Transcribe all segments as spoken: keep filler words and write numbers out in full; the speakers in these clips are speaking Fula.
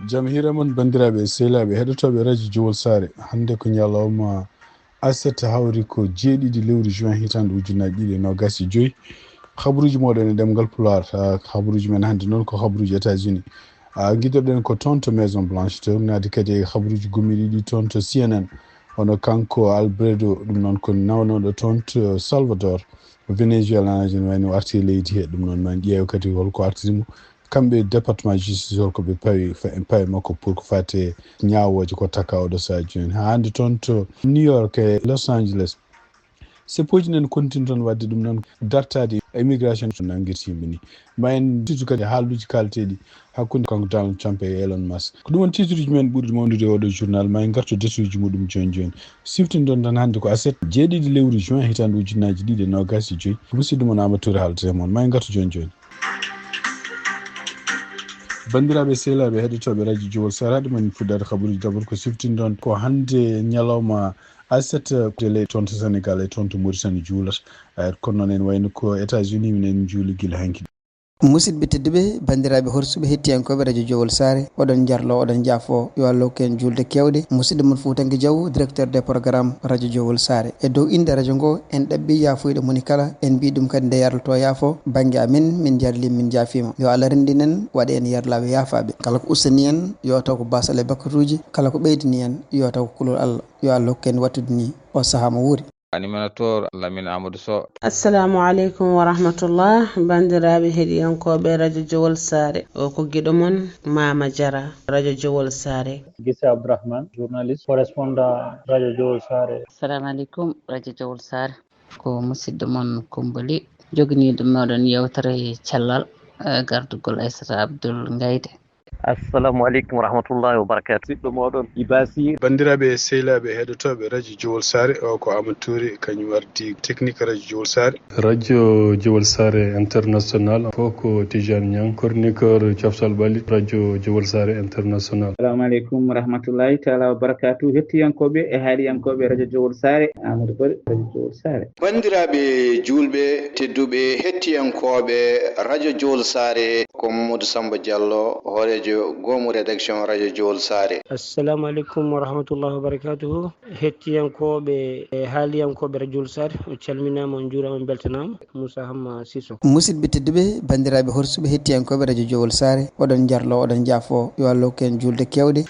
Jam hiire mon, banndiraaɓe e sehilaaɓe heɗotooɓe rajo Jowol Saare. Hannde ko ñalawma aset, hawri ko jeeɗiɗi lewru juin hitaande ujunnaji ɗiɗi e noogas e joyi. Habaruuji mooɗon e ɗemngal Pulaar. Ah, habaruuji men hannde noon ko habaruuji États-Unis. Ah, gidoɗen ko toon to Maison Blanche, to naati kadi e habaruuji gommiɗi ɗi toon to C N N. Hono kanko Alfredo, ɗum noon ko nawnooɗo toon to Salvador, Venezuela, ene wayno arti e leydi he. Ɗum noon ma en ƴeew kadi holko artiri mo. Kamɓe département justice holko ɓe pawi, fa-, pawi makko pour ko fate ñaawooje ko takka oɗo sahaa jooni. Haa hannde toon to New York e Los Angeles, seppoji nen continue toon waɗde ɗum noon dartaade immigration nangirta yimɓe ni. Ma en tittu kadi haalduuji kaalateeɗi hakkunde kanko Donald Trump e Elon Musk. Ko ɗum woni titruuji men ɓurɗi mawnude e oɗo journal. Ma en ngartu détail uji muɗum jooni jooni. Siftinɗon tan hannde ko aset jeeɗiɗi lewru juin hitaande ujunnaaji ɗiɗi e noogas e joyi. Ko musidɗo mon Amadou Touré haalata e mon. Ma en ngartu jooni jooni. Banndiraaɓe sehilaaɓe heɗotooɓe rajo Jowol Saare, hade men fuɗɗaade habaruuji, d'abord ko siftinɗon ko hannde ñalawma aset, tele toon to Sénégal e toon to Mauritanie juulata. Eh, kono noon en wayno ko États-Unis minen juuli gila hanki. Musidɓe tedduɓe, banndiraaɓe horsuɓe, hettiyankooɓe rajo Jowol Saare, oɗon njarlo, oɗon njaafo, yo Allah hokku en juulde keewɗe. Musidɗo mon Fuutanke Jaw, directeur des programmes rajo Jowol Saare. E dow innde rajo ngo, en ɗaɓɓi yaafuyɗo moni kala, en mbii ɗum kadi nde yarlotoo yaafo, bannge amen, min njarlii, min njaafiima. Yo Allah renndin en, waɗa en yarlaaɓe yaafaaɓe. Kala ko ustani en, yo taw ko baasal e bakkatuuji, kala ko ɓeydini en, yo taw ko kulol Allah. Yo Allah hokku en waɗtude ni, o sahaa mo wuuri. Animateur Lamine Amadou Sow. Assalamu aleykum wa rahmatullah, banndiraaɓe heɗiyankooɓe rajo Jowol Saare. O ko giɗo mon, Mama Jara, rajo Jowol Saare. Gise Abdourahmane, journaliste, correspondant rajo Jowol Saare. Assalamu aleykum, rajo Jowol Saare. Ko musidɗo mon Kumbali, joginiiɗo moɗon yewtere cellal, eh, gardugol Aissata Abdoul Ngayde. Assalamu aleykum wa rahmatullahi wa barakatuh. Siɗɗo moɗon Ibasi. Banndiraaɓe e sehilaaɓe heɗotooɓe rajo Jowol Saare, o ko Amadou Touré, kañum ardi technique rajo Jowol Saare. Rajo Jowol Saare International, fof ko Tijane Niang, chroniqueur Coftal Ɓalli, rajo Jowol Saare International. Assalamu aleykum wa rahmatullahi taala wa barakatuh. Hettiyankooɓe e haaliyankooɓe rajo Jowol Saare, Amadou Bari, rajo Jowol Saare. Banndiraaɓe juulɓe, tedduɓe hettiyankooɓe rajo Jowol Saare, ko Mamadou Samba Diallo, hooreejo goomu rédaction rajo Jowol Saare. Assalamu aleykum wa rahmatullahi wa barakatuhu. Hettiyankooɓe e haaliyankooɓe rajo Jowol Saare, on calminaama, on njuuraama, on mbeltanaama. Moussa Hamma Sissoko. Musidɓe tedduɓe, banndiraaɓe horsuɓe, hettiyankooɓe rajo Jowol Saare, oɗon njarlo, oɗon njaafo, yo Allah hokku en juulde keewɗe.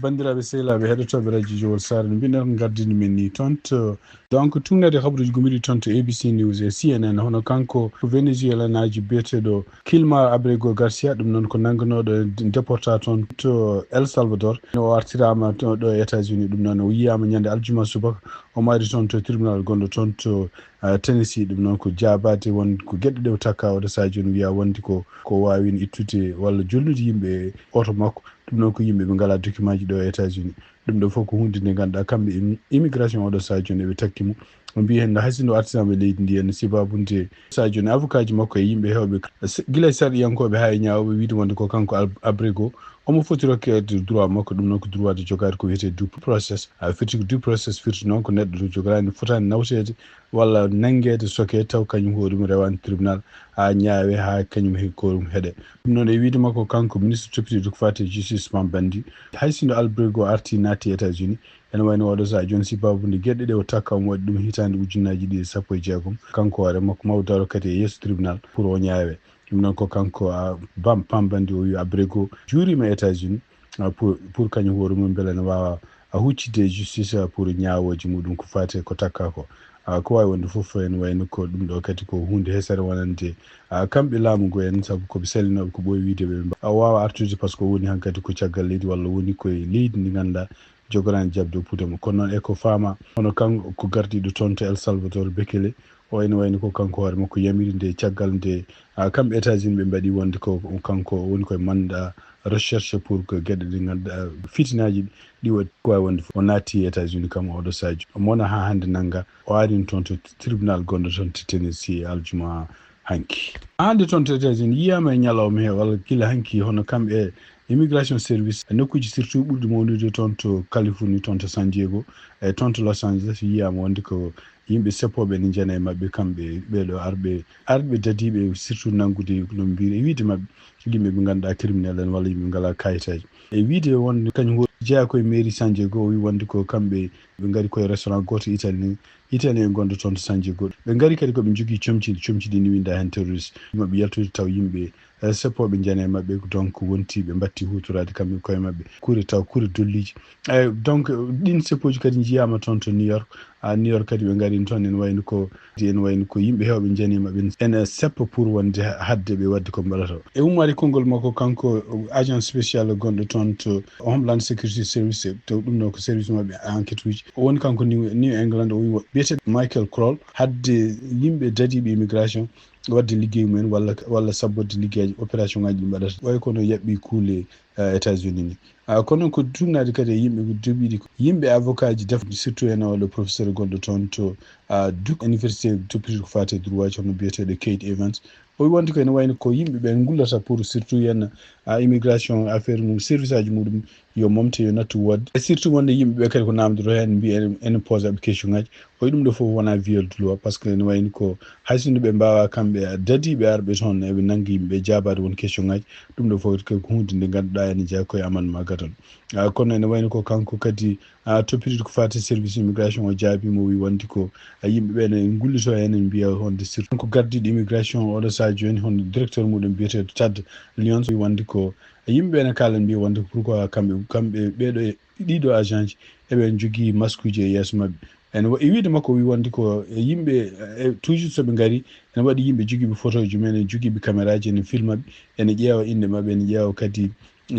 Banndiraaɓe sehilaaɓe heɗotooɓe rajo Jowol Saare, no mbiɗen ko ngardini men ni toon to, donc, tuugnaade habaruuji gommiɗi toon to A B C News e C N N, hono kanko ko Venezuelanaajo biyeteeɗo Kilmar Abrego Garcia, ɗum noon ko nannganooɗo déporté toon to El Salvador. O artiraama to, ɗo e États-Unis, ɗum noon o yiyaama ñande aljuma subaka, o maari toon to tribunal gonɗo toon to, ah, Tennessee. Ɗum noon ko jaabaade won ko geɗe ɗe o takka oɗo sahaa jooni, wiya wonde ko, ko waawino ittude walla jolnude yimɓe e oto makko. Ɗum noon ko yimɓe ɓe ngalaa dokimaaji ɗo e États-Unis. Ɗum ɗo fof ko huunde nde ngannduɗaa kamɓe im-, immigration oɗo sahaa jooni eɓe takki mo. O mbiyi heen hay sinno artiraama e leydi ndi, en sibaabu nde sahaa jooni avocat ji makko e yimɓe heewɓe, se-, gila e sarɗiyankooɓe haa e ñaawooɓe, wiide wonde ko kanko Ab-, Abrego, omo foti rokkeede droit makko. Ɗum noon ko droit de jogaade ko wiyetee due process. A firti ko due process firti noon ko neɗɗo to jogaani, fotaani nawteede walla nanngeede, sokee, taw kañum hoore mum rewaani tribunal haa ñaawee, haa kañum he-, ko ɗum heɗe. Ɗum noon e wiyde makko kanko ministre toppitiiɗo ko faati e justice Pam Bondi, hay sinno Abrego arti naati États-Unis, ene wayno oɗo sahaa jooni sibaabu nde geɗe ɗe o takka, omo waɗi ɗum hitaande ujunnaaji ɗiɗi e sappo e jeegom. Kanko hoore makko ma o daro kadi e yeeso tribunal pour o ñaawee. Ɗum noon ko kanko, a, Bam, Pam Bondi, o wi Abrego juuriima États-Unis, a, pour, pour kañum hoore mum mbele ne waawa, a, huccitde e justice, a, pour ñaawooji muɗum ko faati e ko takka ko. A, ko waawi wonde fof ene wayno ko ɗum ɗo kadi ko huunde hesere wonande, a, kamɓe laamu ngu en, sabu ko ɓe salinooɓe ko ɓooyi wiyde ɓe mba-, a, waawa artude par ce que o woni hankadi ko caggal leydi walla woni koye leydi ndi ngannduɗaa jogoraani jaɓde o puude mo. Kono noon e ko faama, hono kanko ko gardiiɗo toon to El Salvador, Bekele, o ene wayno ko kanko hoore makko yamiri nde caggal nde, a, kamɓe États-Unis ɓe mbaɗi wonde ko kanko woni koye mandat recherche pour que geɗe ɗe ngannduɗaa fitinaaji ɗi waɗi ko waawi wonde fof. O naati États-Unis kam oɗo sahaa jooni. Mona haa hannde nannga, o arini toon to tribunal gonɗo toon to Tennessee aljuma hanki. Hannde toon to États-Unis yiyaama e ñalawma he walla gila hanki hono kamɓe immigration service e nokkuuji surtout ɓurɗi mawnude toon to Californie, toon to San Diego, e toon to Los Angeles yiyaama wonde ko Yimɓe seppooɓe ne njana e maɓɓe, kamɓe ɓeeɗo arɓe, arɓe dadiiɓe, surtout nanngude no mbiri e wiide maɓɓe, yimɓe ɓe ngannduɗaa criminel en walla yimɓe ngalaa kayitaaji. E wiide wonde kañum woni jeyaa koye mairie San Diego, o wi wonde ko kamɓe ɓe ngari koye restaurant gooto Italie ni, Italien gonɗo toon to San Diego. Ɓe ngari kadi ko ɓe njogii comci, comci ɗi ne winnda heen terroriste. Maɓɓe yaltude taw yimɓe, eh, seppooɓe njana e maɓɓe, donc wonti ɓe mbatti huutoraade kamɓe koye maɓɓe. Kure taw, kure dolliiji. Eh, donc, ɗin seppooji kadi njiyaama toon to New York. Ah, New York kadi ɓe ngari toon, ene wayno ko, ene wayno ko yimɓe heewɓe njani maɓɓe ene seppa pour wonde ha-, hadde ɓe waɗde ko mbaɗata. E ummaade konngol makko kanko, agent spécial gonɗo toon to Homeland Security Service, to ɗum ɗo ko service maɓɓe enquête uji. O woni kanko New, New England, o wi wo-, biyeteeɗo Michael Kroll, hadde yimɓe dadiiɓe immigration waɗde liggey mumen walla, walla sabborde liggeyaaji, opération ngaji ɗi mbaɗata. Way kono yaɓɓi kuule, eh, États-Unis ni. Ah, kono ko duŋnaade kadi e yimɓe ko joɓiɗi ko yimɓe avocat ji def, surtout en oɗo professeur gonɗo toon to, ah, Duke Université, toppitiiɗo ko faati e droit ji, hono biyeteeɗo Kate Evans. O wi wonde ko ene wayno ko yimɓe ɓe ngullata pour surtout en, ah, immigration, affaire mum, service aji muɗum yo momte, yo nattu woodde. E surtout wonde yimɓe ɓe kadi ko namdoto heen, mbiya ene, ene pose aɓe question ngaji. O wi ɗum ɗo fof wona viol de loi, par ce que ene wayno ko hay sinno ɓe mbaawa kamɓe dadiiɓe arɓe toon, eɓe nanngi yimɓe jaabaade won question ngaji. Ɗum ɗo fof ko huunde nde ngannduɗaa ene jeyaa koye amendement gadano. Ah, kono ene wayno ko kanko kadi, ah, toppitiiɗo ko faati service immigration o jaabiima, o wi wonde ko, ah, yimɓe ɓe ne ngullito heen, en mbiya wonde surtout ko gardiiɗo immigration oɗo sahaa jooni, hono directeur muɗum biyeteeɗo Tad Lyons, o wi wonde ko yimɓe ɓe ne kaala, mbiya wonde ko pourquoi kamɓe, kamɓe ɓeeɗo e ɗiɗo agent ji eɓe njogii maskuuji e yeeso maɓɓe. Ene wa-, e wiide makko, o wi wonde ko e yimɓe, e toujours so ɓe ngari, ene waɗi yimɓe jogiiɓe photo ji mumen, ene jogiiɓe caméra ji, ene filma ɓe, ene ƴeewa innde maɓɓe, ene ƴeewa kadi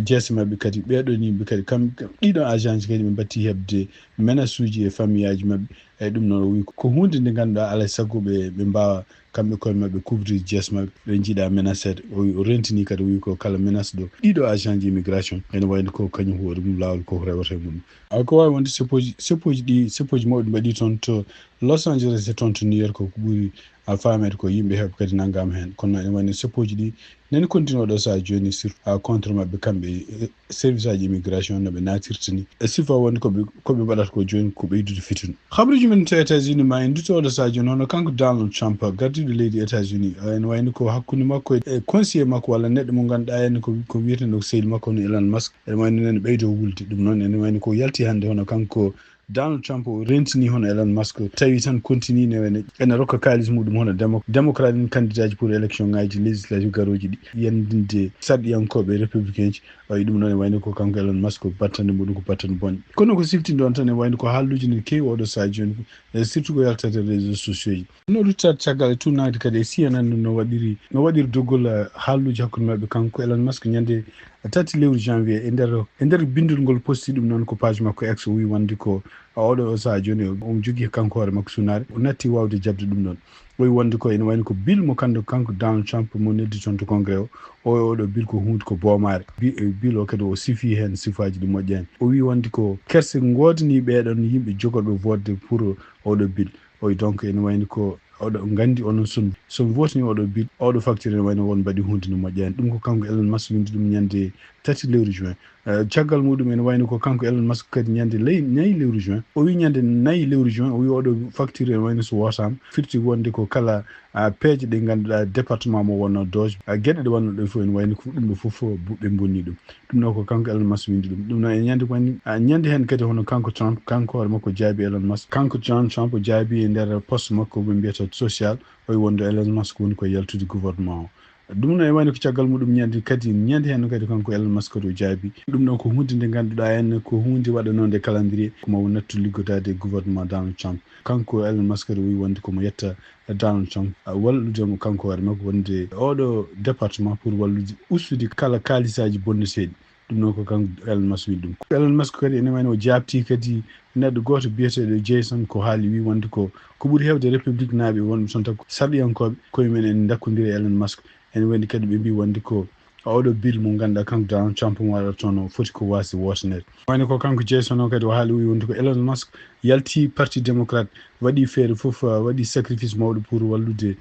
jeese maɓɓe kadi. Ɓeeɗo ni yimɓe kadi, kam, kam, ɗiɗo agent ji kadi ɓe mbatti heɓde menace uji e famille aji maɓɓe. Eyyi, ɗum noon o wi ko huunde nde ngannduɗaa alaa e sago ɓe, ɓe mbaawa kamɓe koye maɓɓe couvrir jeese maɓɓe, ɓe njiɗa menacede. O wi, o rentini kadi, o wi ko kala menace ɗo, ɗiɗo agent ji immigration, ene wayno ko kañum huwori ɗum, laawol ko rewata e mum. A ko waawi wonde seppooji, seppooji ɗi, seppooji mawɗi mbaɗi toon to Los Angeles e toon to New York, ko ɓuri a faameede ko yimɓe heewɓe kadi nanngaama heen. Kono ene wayno seppooji ɗi nani kontinoo ɗo sahaa jooni, surtout a contre maɓɓe kamɓe, e, service aji immigration no ɓe naatirta ni. E sifa wonde ko ɓe, ko ɓe mbaɗata ko jooni ko ɓeydude fitinu. Habaruuji men to États-Unis ma en ndutto ɗo sahaa jooni, hono kanko Donald Trump, gardiiɗo leydi États-Unis, ene wayno ko hakkunde makko e conseiller makko walla neɗɗo mo ngannduɗaa en ko, ko wiyeteeɗo ko sehil makko hono Elon Musk. Ene wayno nene ɓeydo wulde. Ɗum noon ene wayno ko yalti hannde hono kanko Donald Trump o rentini hono Elon Musk, tawi tan continue ne wene ene rokka kaalis muɗum hono démo-, démocrate en candidat ji pour élection ngaji législative garooji ɗi, yandinde sarɗiyankooɓe républicain ji. Awi ɗum noon e wayno ko kanko Elon Musk ko battande muɗum ko battande bonɗe. Kono ko sifti ɗon tan e wayno ko haalluji ne keewi oɗo sahaa jooni, e surtout ko yaltata e réseaux sociaux ji. No ruttata caggal e tuunaade kadi e C N N no waɗiri, no waɗiri doggol, eh, haalluji hakkunde maɓɓe kanko Elon Musk ñande tati lewru janvier e nder, e nder binndol ngol posti ɗum noon ko page makko X, o wi wonde ko oɗo o sahaa jooni o, omo jogii kanko hoore makko sunaare, o natti waawde jaɓde ɗum ɗon. O wi wonde ko ene wayno ko bill mo kanko, kanko Donald Trump mo neldi toon to congrès o, o, oɗo bill ko huunde ko boomaare. Bi-, eh, bill o kadi o sifi heen sifaaji ɗi moƴƴaani. O wi wonde ko kerse ngoodani ɓeeɗon yimɓe jogorɓe vote pour oɗo bill. O wi donc ene wayno ko oɗo nganndi onon son, son votini oɗo bill, oɗo facture ene wayno won mbaɗi huunde no moƴƴaani. Ɗum ko kanko Elon Musk windi ɗum ñande tati lewru juin. Eh, caggal muɗum ene wayno ko kanko Elon Musk kadi ñande ley-, nayi lewru juin. O wi ñande nayi lewru juin, o wi oɗo facture ene wayno so wootaama, firti wonde ko kala, ah, peeje ɗe ngannduɗaa département mo wonno Doge, ah, geɗe ɗe wonno ɗen fof ene wayno ko ɗum ɗo fof bu-, ɓe bonni ɗum. Ɗum ɗo ko kanko Elon Musk windi ɗum. Ɗum noon e ñande ko woni, ah, ñande heen kadi hono kanko Trump, kanko hoore makko jaabi Elon Musk. Kanko Donald Trump o jaabi e nder poste makko mo mbiyata social, o wi wonde Elon Musk woni ko yaltude gouvernement o. Ɗum noon e wayno ko caggal muɗum ñande kadi, ñande heen kadi kanko Elon Musk kadi o jaabi. Ɗum ɗon ko huunde nde ngannduɗaa en ko huunde waɗanonde calendrier, ko mo nattu liggodaade e gouvernement Donald Trump. Kanko Elon Musk kadi o wi wonde ko mo yetta Donald Trump, ah, wallude mo kanko hoore makko wonde oɗo département pour wallude ustude kala kaalisaaji bonneteeɗi. Ɗum noon ko kanko Elon Musk wini ɗum. Elon Musk kadi ene wayno o jaabti kadi neɗɗo gooto biyeteeɗo Jason ko haali, wi wonde ko, ko ɓuri heewde république naaɓe wonɓe toon tan ko sarɗiyankooɓe, koye men en ndakkondiri e Elon Musk. Ene wayno kadi ɓe mbi wonde ko oɗo bill mo ngannduɗaa kanko Donald Trump mo waɗata toon o foti ko waasde wootanede. Wayno ko kanko Jason o kadi o haali, o wi wonde ko Elon Musk yalti parti démocrate, waɗi feere fof, ah, waɗi sacrifice mawɗo pour wallude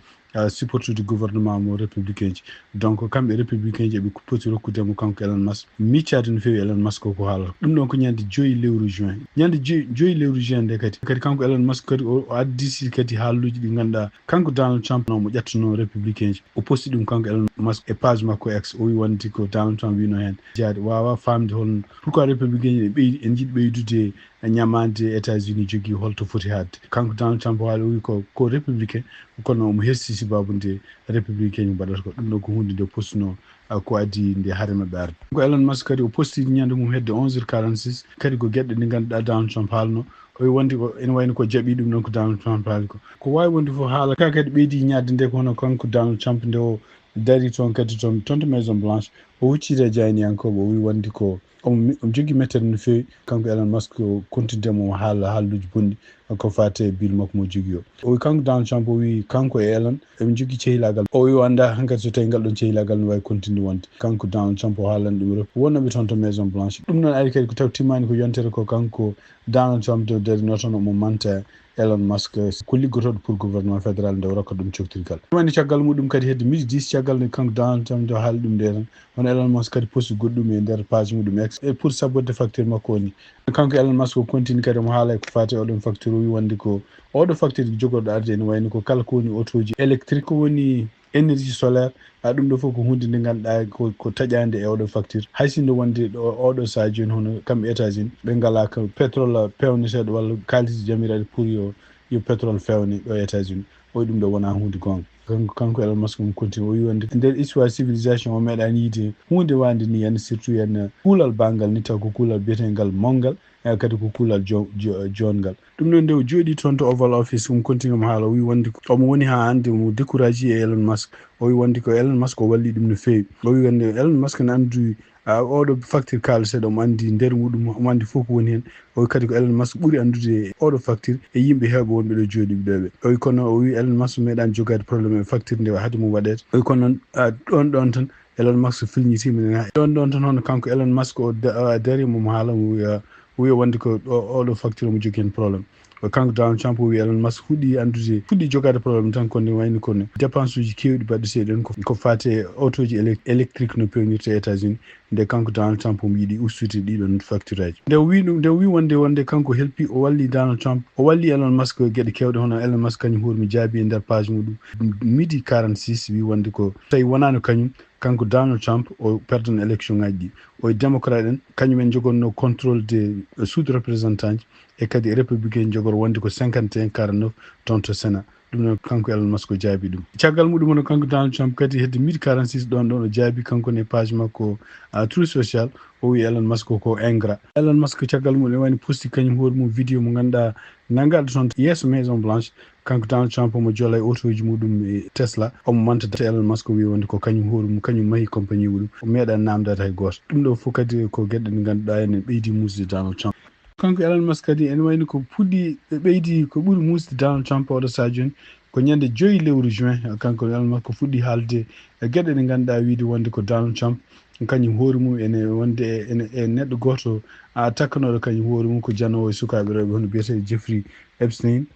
supportude gouvernement mo républicain ji. Donc kamɓe républicain ji eɓe poti rokkude mo kanko Elon Musk, miccaade no feewi Elon Musk ko haala. Ɗum ɗon ko ñande joyi lewru juin. Ñande joyi lewru juin nde kadi, kadi kanko Elon Musk kadi o additi kadi haalluuji ɗi ngannduɗaa kanko Donald Trump no mo ƴattuno républicain ji. O posti ɗum kanko Elon Musk e page makko X, o wi wonde ko Donald Trump wino heen jaade. Waawa faamde holno, pourquoi républicain ji ɓeydi, en njiɗi ɓeydude e ñamaande États-Unis jogii holto foti haadde. Kanko Donald Trump haali o wi ko, ko républicain, kono omo hersii sababu nde républicain ji mbaɗata ko. Ɗum ɗo ko huunde nde postino, ah, ko adii nde hare maɓɓe arde. Ko Elon Musk kadi o posti ñande mum hedde onze heures quarante-six, kadi ko geɗe ɗe ngannduɗaa Donald Trump haalno, o wi wonde ko ene wayno ko jaɓi ɗum ɗon ko Donald Trump haali ko. Ko waawi wonde fof haala ka kadi ɓeydi ñaadde nde ko hono kanko Donald Trump nde o dari toon kadi toon, toon to Maison Blanche, o hucciti e jaayndiyankooɓe, o wi wonde ko omo mi-, omo jogii mettere no feewi, kanko Elon Musk o continue mo haala haalluuji bonɗi ko faati e bill makko mo jogii o. O wi kanko Donald Trump, o wi kanko e Elon eɓe njogii cehilaagal. O wi o anndaa hankadi so tawii ngal ɗon cehilaagal no waawi continue wonde. Kanko Donald Trump o haalani ɗum ref wonnooɓe toon to Maison Blanche. Ɗum noon ari kadi ko taw timmaani ko yontere ko kanko Donald Trump nde o darino toon omo manta Elon Musk ko liggotooɗo pour gouvernement fédéral nde o rokka ɗum coktirgal. Ɗum woni caggal muɗum kadi hedde midi dix caggal nde kanko Donald Trump nde o haali ɗum nde tan. Hono Elon Musk kadi posti goɗɗum e nder page muɗum X e pour saboter facture makko o ni. Kanko Elon Musk o continue kadi omo haala ko faati e oɗon facture, o wi wonde ko oɗo facture jogorɗo arde ene wayno ko kala ko woni otooji électrique, ko woni énergie solaire, a ɗum ɗo fof ko huunde nde ngannduɗaa ko, ko taƴaande e oɗo facture. Hay sinno wonde ɗo, oɗo sahaa jooni hono kamɓe États-Unis ɓe ngalaa ko pétrole peewneteeɗo walla kaalis jamiraaɗo pour yo, yo pétrole feewne ɗo États-Unis. O wi ɗum ɗo wonaa huunde goonga. Kanko, kanko Elon Musk omo continue, o wi wonde nder histoire civilisation o meeɗaani yiide huunde waande ni, yana surtout yana kuulal banngal ni, taw ko kuulal biyetengal mawgal, e kadi ko kuulal jo-, jo-, joongal. Ɗum ɗo nde o jooɗii toon to Oval Office, omo continue omo haala, o wi wonde ko omo woni haa hannde omo découragé e Elon Musk. O wi wonde ko Elon Musk o walli ɗum no feewi. O wi wonde Elon Musk ne anndi, a, oɗo facture kaaliseeɗo, omo anndi nder muɗum, omo anndi fof ko woni heen. O wi kadi ko Elon Musk ɓuri anndude oɗo facture e yimɓe heewɓe wonɓe ɗo jooɗiiɓe ɗo ɓe. O wi kono o wi Elon Musk meeɗaani jogaade problème e facture nde haade mum waɗeede. O wi kono noon, a, ɗoon ɗoon tan Elon Musk filñitiima nena. Ɗoon ɗoon tan hono kanko Elon Musk o da-, o darii mo, mo haala mo wiya, wiya wonde ko o-, oɗo facture omo jogii heen problème. O kanko Donald Trump o wiya Elon Musk fuɗɗii anndude, fuɗɗii jogaade problème tan ko nde wayno ko ne dépense uji keewɗi baɗeteeɗi ɗon ko, ko faati e otooji élec-, électrique no peewnirta e États-Unis. Nde kanko Donald Trump omo yiɗi ustude ɗii ɗoon facture aji. Nde o wi ɗum, nde o wi wonde, wonde kanko helpii, o walli Donald Trump, o walli Elon Musk e geɗe keewɗe, hono Elon Musk kañum hoore mum jaabii e nder page muɗum midi quarante-six wi wonde ko tawi wonaano kañum, kanko Donald Trump o perdano élection ngaji ɗi. O e démocrate en, kañum en jogorno contrôle de sous représentant e kadi républicain jogor wonde ko cinquante et un quarante-neuf toon to Sénat. Ɗum noon kanko Elon Musk o jaabi ɗum. Caggal muɗum hono kanko Donald Trump kadi hedde midi quarante-six ɗoon ɗoon o jaabi kanko ne page makko, a, Truth Social, o wi Elon Musk ko ingrat. Elon Musk caggal muɗum woni posti kañum hoore mum vidéo mo ngannduɗaa nanngaɗo toon yeeso Maison Blanche. Kanko Donald Trump omo jola e otooji muɗum e Tesla. Omo manta Elon Musk o wi wonde ko kañum hoore mum, kañum mahi compagnie muɗum. O meeɗa namdade hay gooto. Ɗum ɗo fof kadi ko geɗe ɗe ngannduɗaa ene ɓeydi muusde Donald Trump. Kanko Elon Musk kadi ene wayno ko puɗɗi ɓeydi ko ɓuri muusde Donald Trump oɗo sahaa jooni ko ñande joyi lewru juin. Kanko Elon Musk ko fuɗɗi haalde e geɗe ɗe ngannduɗaa wiide wonde ko Donald Trump kañum hoore mum ene wonde e, ene, e neɗɗo gooto a takkanooɗo kañum hoore mum ko janoowo e sukaaɓe rewɓe hono biyeteeɗo Jeffrey Epstein.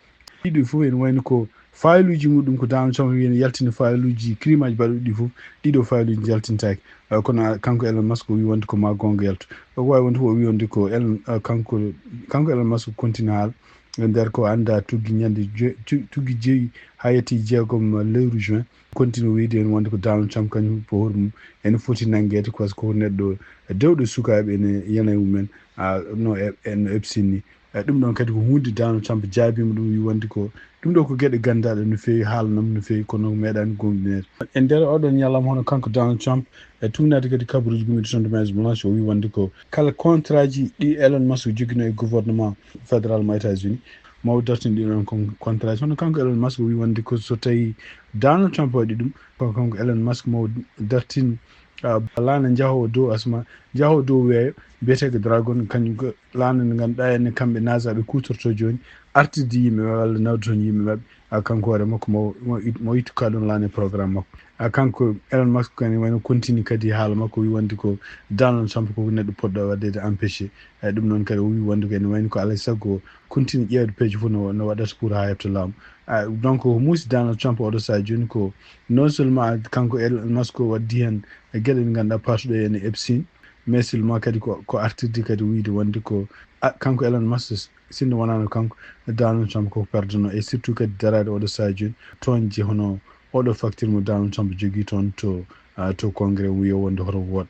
Ɗiɗo fof ene wayno ko fayiluuji muɗum ko Donald Trump wiyi ene yaltini fayiluuji crime aji baɗuɗi ɗi fof, ɗiɗo fayiluuji jaltintaaki. Eh, kono, ah, kanko Elon Musk o wi wonde ko ma goonga yaltu. O waawi wonde fof o wi wonde ko Elon, ah, kanko, kanko Elon Musk continue haala e nder ko annda tuggi ñande jo-, tu-, tuggi joyi haa yetti jeegom lewru juin. Continue wiyde en wonde ko Donald Trump kañum ko hoore mum ene foti nanngeede, parce que ko neɗɗo dewɗo sukaaɓe ene yana e mumen, ah, no e, e no Epstein ni. Eh, ɗum ɗon kadi ko huunde Donald Trump jaabiima ɗum, wi wonde ko ɗum ɗo ko geɗe ganndaaɗe no feewi, haalanam no feewi, kono meeɗaani goongɗineede. E nder oɗon ñalawma hono kanko Donald Trump e tuugnaade kadi kabaruuji gummiiɗi toon to Maison Blanche, o wi wonde ko kala contrat ji ɗi Elon Musk joginoo e gouvernement fédéral mo États-Unis, ma o dartin ɗin ɗon kon-, contrat ji. Hono kanko Elon Musk o wi wonde ko so tawi Donald Trump waɗi ɗum, ko kanko Elon Musk ma o dartin, ah, laana jahoowo dow asma, jahoowo dow weeyo, biyeteeɗo Dragon, kañum ko laana nde ngannduɗaa enen kamɓe NASA ɓe kuutorto jooni, artirde yimɓe maɓɓe walla nawde toon yimɓe maɓɓe, ah, kanko hoore makko mo, mo it-, mo ittu ka ɗon laana e programme makko. A kanko Elon Musk kadi wayno continue kadi haala makko, wi wonde ko Donald Trump ko neɗɗo poɗɗo waɗede empêché. E ɗum noon kadi o wi wonde kadi wayno ko alay sago continue ƴeewde peeje fof no, no waɗata pour haa heɓta laamu. A, donc o muusi Donald Trump oɗo sahaa jooni ko non seulement kanko Elon Musk o waddi heen e geɗe ɗe ngannduɗaa partuɗo en e Epstein, mais seulement kadi ko, ko artirde kadi wiyde wonde ko a, kanko Elon Musk sinno wonaano kanko Donald Trump koko perdono e surtout kadi daraade oɗo sahaa jooni tooñde hono oɗo facture mo Donald Trump jogii toon to, ah, to Congrès wiyo wonde hoto woot.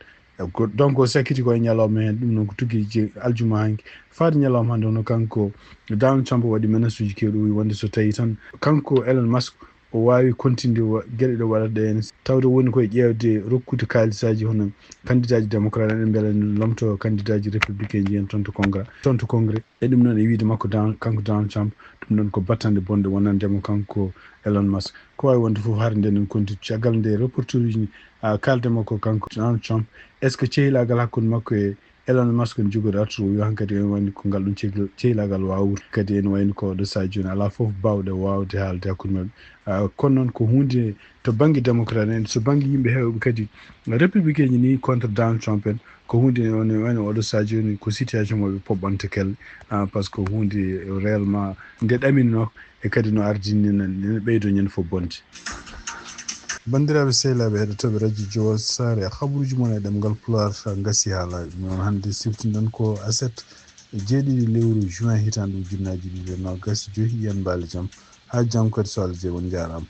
Donc o sakkiti ko e ñalawma heen, ɗum noon ko tuggi je aljuma hanki faade ñalawma hannde hono kanko Donald Trump waɗi menace uji keewɗi o wi wonde so tawi tan kanko Elon Musk o waawi continue wa- geɗe ɗe waɗata ɗe heen tawde woni koye ƴeewde rokkude kaalisaaji hono kandidaaji démocrate en mbele ne lomto kandidaaji républicain ji en toon to congrès toon to congrès e ɗum noon e wiide makko Dan- kanko Donald Trump ɗum noon ko battande bonde wonande mo kanko Elon Musk ko waawi wonde fof hare nden en konti caggal nde reporter uji a kalde makko kanko Donald Trump est ce que cehilaagal hakkunde makko e Elon Musk ne jogori artude o yo hankadi en wayni ko ngal ɗum cehil- cehilaagal waawude kadi en wayni ko ɗo sahaa jooni alaa fof baawɗe waawde haalde hakkunde maɓɓe. Ah, kono noon ko huunde to bannge démocrate en so bannge yimɓe heewɓe kadi républicain ji ni contre Donald Trump en ko huunde wayno oɗo sahaa jooni ko situation maɓɓe poɓɓanta kelle. Ah, par ce que huunde réellement nde ɗaminno e kadi no ardini nen ene ɓeydo ñande fof bonde. Banndiraaɓe sehilaaɓe heɗotooɓe radio Jowal Saare, habruuji mon e ɗemngal Pulaar ngasi haalaaji. Noon hannde siftinɗon ko aset e jeeɗiɗi lewru juin hitaande ujunnaaji ɗiɗi e noogas joyi. Yiyan mbaali jam haa jam kadi so Allah jaɓi on njaaraama.